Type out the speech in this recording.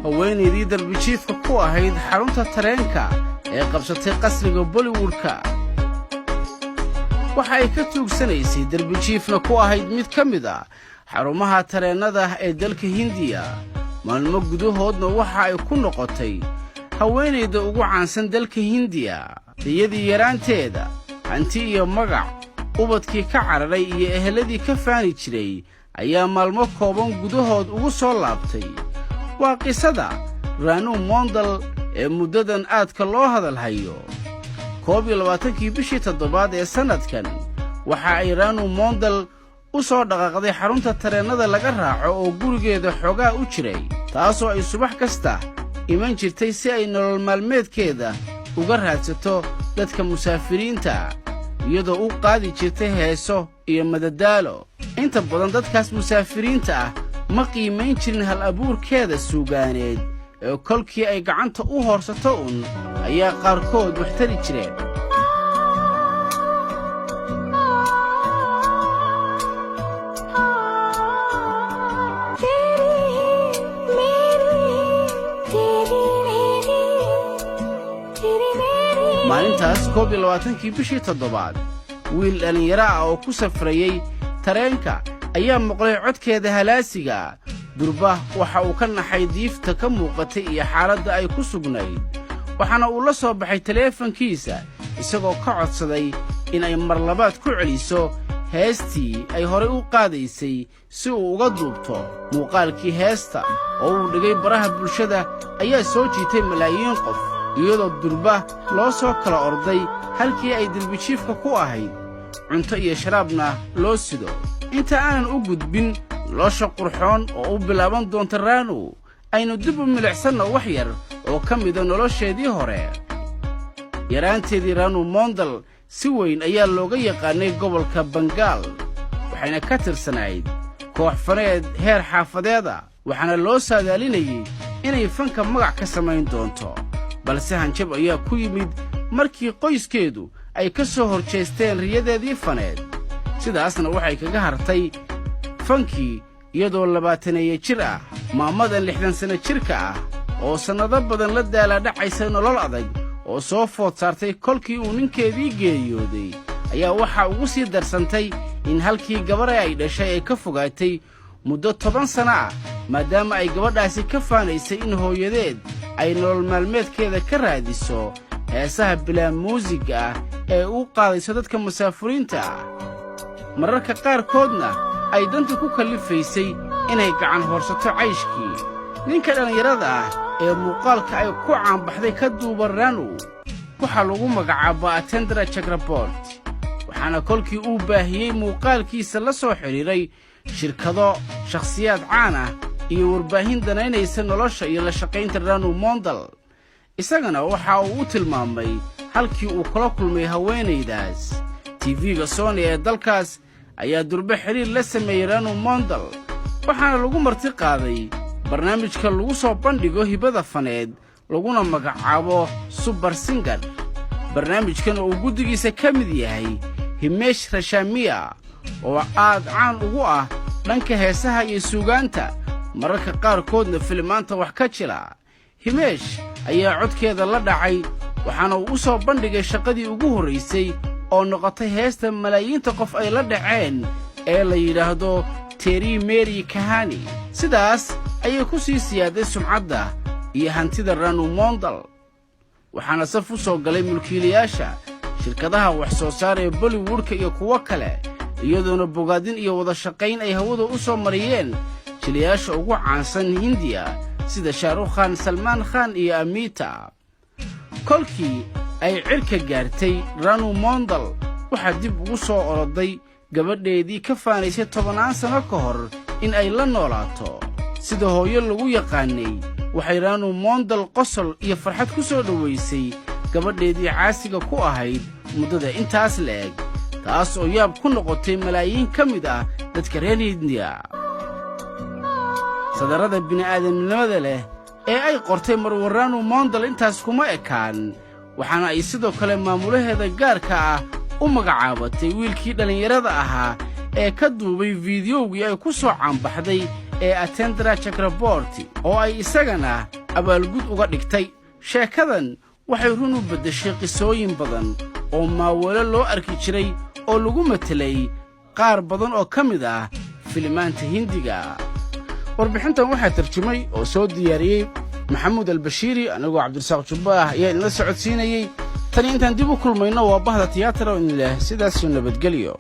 Haweenaydii darbijiifka ku ahayd xarunta tareenka ee qabsatay qasriga Bollywoodka. Waxa ay ka tuugsanaysay, derbijiifna ku ahayd mid ka mid ah xarumaha tareennada ee dalka Hindiya. Maalmo gudahoodna waxa ay ku noqotay haweenayda ugu caansan dalka Hindiya. Riyadii yaraanteeda, hanti iyo magac, ubadkii ka cararay iyo eheladii ka faani jiray ayaa maalmo kooban gudahood ugu soo laabtay. Waa qisada Ranu Mondal ee muddadan aadka loo hadalhayo. 21-kii bishii toddobaad ee sannadkan waxa ay Ranu Mondal u soo dhaqaaqday xarunta tareennada laga raaco oo gurigeeda xoogaa u jiray, taasoo ay subax kasta iman jirtay si ay nolol maalmeedkeeda uga raadsato dadka musaafiriinta, iyadoo u qaadi jirtay heeso iyo madadaalo. Inta badan dadkaas musaafiriinta ah ma qiimayn jirin hal abuurkeeda suugaaneed, ee kolkii ay gacanta u hoorsato un ayaa qaarkood wax tari jireen. तेरी मेरी, तेरी मेरी, तेरी मेरी। Maalintaas 21-kii bishii toddobaad, wiil dhallinyaro ah oo ku safrayey tareenka ayaa maqlay codkeeda halaasiga. Durba waxa uu ka naxay diifta ka muuqatay iyo xaaladda ay ku sugnayd, waxaana uu la soo baxay taleefankiisa, isagoo ka codsaday in ay mar labaad ku celiso heestii ay horay u qaadaysay si uu uga duubto. Muuqaalkii heesta oo uu dhigay baraha bulshada ayaa soo jiitay malaayiin qof, iyadoo durba loo soo kala orday halkii ay derbijiifka ku ahayd, cunto iyo sharaabna loo sido. Inta aanan u gudbin nolosha qurxoon oo u bilaaban doonta Ranu, aynu dib u milicsanno wax yar oo ka mida nolosheedii hore. Yaraanteedii, Ranu Mondal si weyn ayaa looga yaqaannay gobolka Bangaal, waxayna ka tirsanayd koox faneed heer xaafadeeda, waxaana loo saadaalinayey inay fanka magac ka samayn doonto. Balse hanjab ayaa ku yimid markii qoyskeedu ay ka soo hor jeesteen riyadeedii faneed. Sidaasna waxay kaga hartay fankii iyadoo 20-eeya jir ah. Maamadan 60 sanno jirka ah oo sannado badan la daalaadhacaysa nolol adag oo soo food saartay kolkii uu ninkeedii geeriyooday, ayaa waxaa ugu sii darsantay in halkii gabadhe ay dhashay ay ka fogaatay muddo 10 sanno ah, maadaama ay gabadhaasi ka faanaysay in hooyadeed ay nolol maalmeedkeeda ka raadiso heesaha bilaa muusigga ah ee u qaadayso dadka musaafuriinta ah, mararka qaarkoodna ay danta ku kallifaysay inay gacan hoorsato cayshkii. Ninka dhallinyarada ah ee muuqaalka ay ku caanbaxday ka duuba Ranu waxaa lagu magacaabaa Atendra Chakraborty, waxaana kolkii uu baahiyey muuqaalkiisa la soo xidhiidhay shirkado, shakhsiyaad caan ah iyo warbaahin danaynaysa nolosha iyo la shaqaynta Ranu Mondal. Isagana waxa uu u tilmaamay halkii uu kula kulmay haweenaydaas. TV-ga Sony ee dalkaas ayaa durbe xidhiir la sameeyey Ranu Mondal, waxaana lagu marti qaaday barnaamijka lagu soo bandhigo hibada faneed, laguna magacaabo Super Singer. Barnaamijkan oo uu guddigiisa ka mid yahay Himesh Rashamiya, oo aad caan ugu ah dhanka heesaha iyo suugaanta, mararka qaarkoodna filimaanta wax ka jila. Himesh ayaa codkeeda la dhacay, waxaana uu u soo bandhigay shaqadii ugu horraysay oo noqotay heesta malaayiinta qof ay la dhaceen ee la yidhaahdo Teri Meri Kahani. Sidaas ayay ku sii siyaaday sumcadda iyo hantida Ranu Mondal, waxaana saf u soo galay mulkiilayaasha shirkadaha wax soo saar ee Bollywoodka iyo kuwo kale, iyadoona bogaadin iyo wada shaqayn ay hawada u soo mariyeen jilayaasha ugu caansan Hindiya sida Shahrukh Khan, Salmaan Khan iyo Amitabh. Kolkii ay cirka gaartay Ranu Mondal, waxaa dib ugu soo oroday gabadheedii ka faanaysay tobannaan sanno ka hor in ay la noolaato. Sida hooyo lagu yaqaannay, waxay Ranu Mondal qosol iyo farxad ku soo dhowaysay gabadheedii caasiga ku ahayd muddada intaas la'eg, taas oo yaab ku noqotay malaayiin ka mid ah dadka reer Hindiya. Sadarrada bini'aadamnimada leh ee ay qortay marwo Ranu Mondal intaas kuma ekaan, waxaana ay sidoo kale maamulaheeda gaarka ah u magacaabatay wiilkii dhallinyarada ahaa ee ka duubay fiidiyowgii ay ku soo caanbaxday. ee Atendra Chakraborty, oo ay isagana abaalgud uga dhigtay. Sheekadan waxay run u beddeshay qisooyin badan oo maaweelo loo arki jiray oo lagu matelay qaar badan oo ka mid ah filimaanta Hindiga. Warbixintan waxaa tarjumay oo soo diyaariyey Maxamuud Albashiiri. Anigoo Cabdirasaaq Jubbo ah ayaa idinla socodsiinayey. Tani intaan dib u kulmayno, waa bahda tiyaatar oo idin leh sidaasoo nabadgelyo.